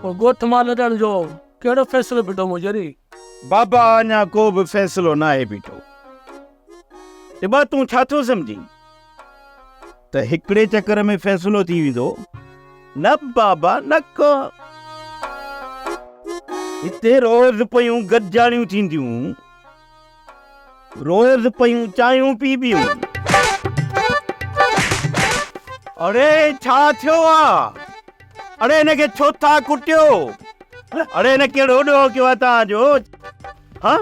پوء ڳوٺ مان لڏڻ جو ڪهڙو فيصلو بيٺو مجري؟ بابا اڃا ڪو به فيصلو ناهي بيٺو. ابا تون ڇا ٿو سمجهين ته هڪڙي چڪر ۾ فيصلو ٿي ويندو؟ نه بابا نه ڪو. هتي روز پيون گڏجاڻيون ٿينديون. روز پيون چانهيون پيبيون. اڙي ڇا ٿيو آ؟ اڙي هن کي ڇو ٿا ڪٽيو؟ اڙي هن ڪهڙو ڏوهه ڪيو آ توهان جو؟ ها؟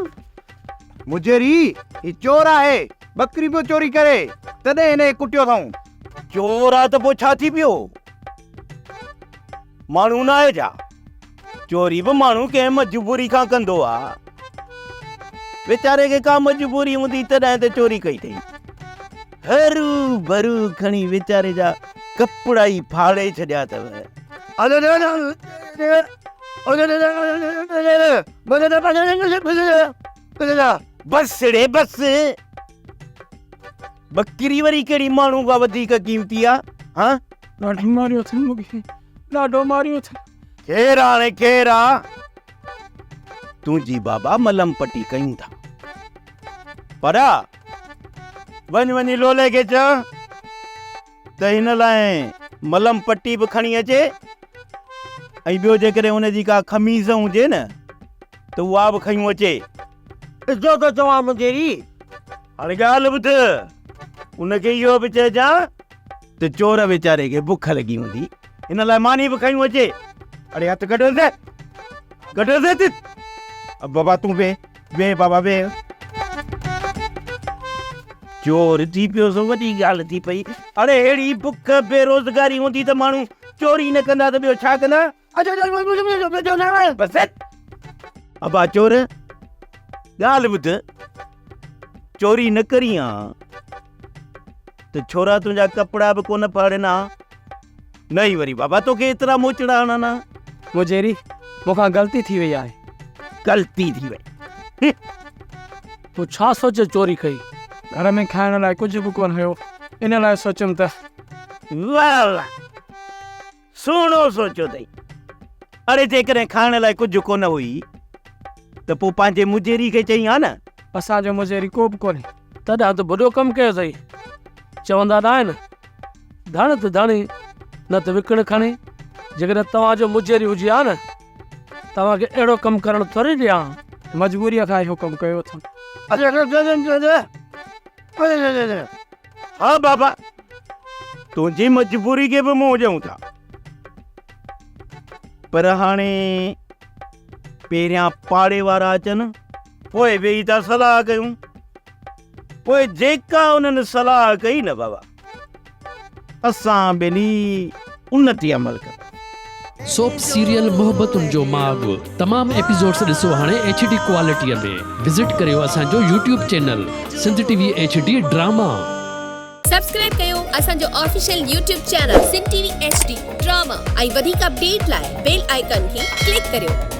مجري، هي چور آهي، ٻڪري پيو چوري ڪري، تڏهن هن کي ڪٽيو اٿئون. چور آ ته پوء ڇا ٿي پيو؟ ماڻهو ناهي ڇا؟ چوري به ماڻهو ڪنهن مجبوري کان ڪندو آ. ويچاري کي ڪا مجبوري هوندي تڏهن ته چوري ڪئي اٿئي. هرو ڀرو کڻي ويچاري جا ڪپڙا ئي ڦاڙي ڇڏيا اٿو. بس ڙي بس. ٻڪري وري ڪهڙي ماڻهو کان وڌيڪ قيمتي آ؟ ها؟ ڏاڍو ماريو اٿن مون کي، ڏاڍو ماريو اٿن. خير آ هاڻي خير آ. تنهنجي بابا ملم پٽي ڪيون ٿا. پر وڃ وڃي لولي کي چئه ته هن لاء ملم پٽي به کڻي اچي ۽ ٻيو جيڪڏهن ان جي ڪا خميز هجي نه ته اها به کنيون اچي. اجهو ٿو چوان منجهيري. هاڻي ڳالهه ٻڌ، ان کي اهو به چئجان ته چور ويچاري کي بک لڳي هوندي، ان لاء ماني به کنيون اچي. اڙي هٿ ڪڍوس، ڪڍوس هٿ. بابا تون ويهه، ويهه بابا ويهه. چور ٿي پيو سو وڏي ڳالهه ٿي پئي. اڙي اهڙي بک بيروزگاري هوندي ته ماڻهو چوري نه ڪندا ته ٻيو ڇا ڪندا؟ بس ابا چور ڳالهه ٻڌ چوري نه ڪرين ها ته ڇورا تنهنجا ڪپڙا به ڪونه ڦاڙين ها نه ئي وري بابا توکي ايترا موچڙا هڻن ها. مجيري مون کان غلطي ٿي وئي آهي. غلطي ٿي وئي. تو ڇا سوچي چوري ڪئي؟ گهر ۾ کائڻ لاء ڪجهه به ڪونه هيو ان لاء سوچيم ته. واهه واهه سهڻو سوچيو اٿئي. اڙي جيڪڏهن کائڻ لاء ڪجهه ڪونه هئي ته پوء پنهنجي مجيري کي چئين ها نه. اسان جو مجيري ڪو به ڪونهي. تڏهن ته وڏو ڪم ڪيو اٿئي. چوندا نه آهن، ڌڻ ته ڌڻي، نه ته وڪڻ کڻي. جيڪڏهن توهان جو مجيري هجي ها نه، توهان کي اهڙو ڪم ڪرڻ ٿوري ڏيان ها. مجبوريء کان اهو ڪم ڪيو اٿم. ها بابا، تنهنجي مجبوري کي به منهن ڏيون ٿا، پر هاڻي پهريان پاڙي وارا اچن، پوء ويهي ٿا صلاح ڪيون. پوء جيڪا انهن صلاح ڪئي نه بابا، اسان ٻنهي ان تي عمل ڪنداسين. سوپ سيريل محبتن جو ماڳ تمام ايپيسوڊس ڏسو هاڻي ايڇ ڊي ڪوالٽي ۾ وزٽ ڪريو اسان جو YouTube channel Sindh T V H D drama. Subscribe ڪيو اسان جو official YouTube channel Sindh T V H D drama ۽ وڌيڪ اپڊيٽ لاء بيل آئيڪان کي ڪلڪ ڪريو.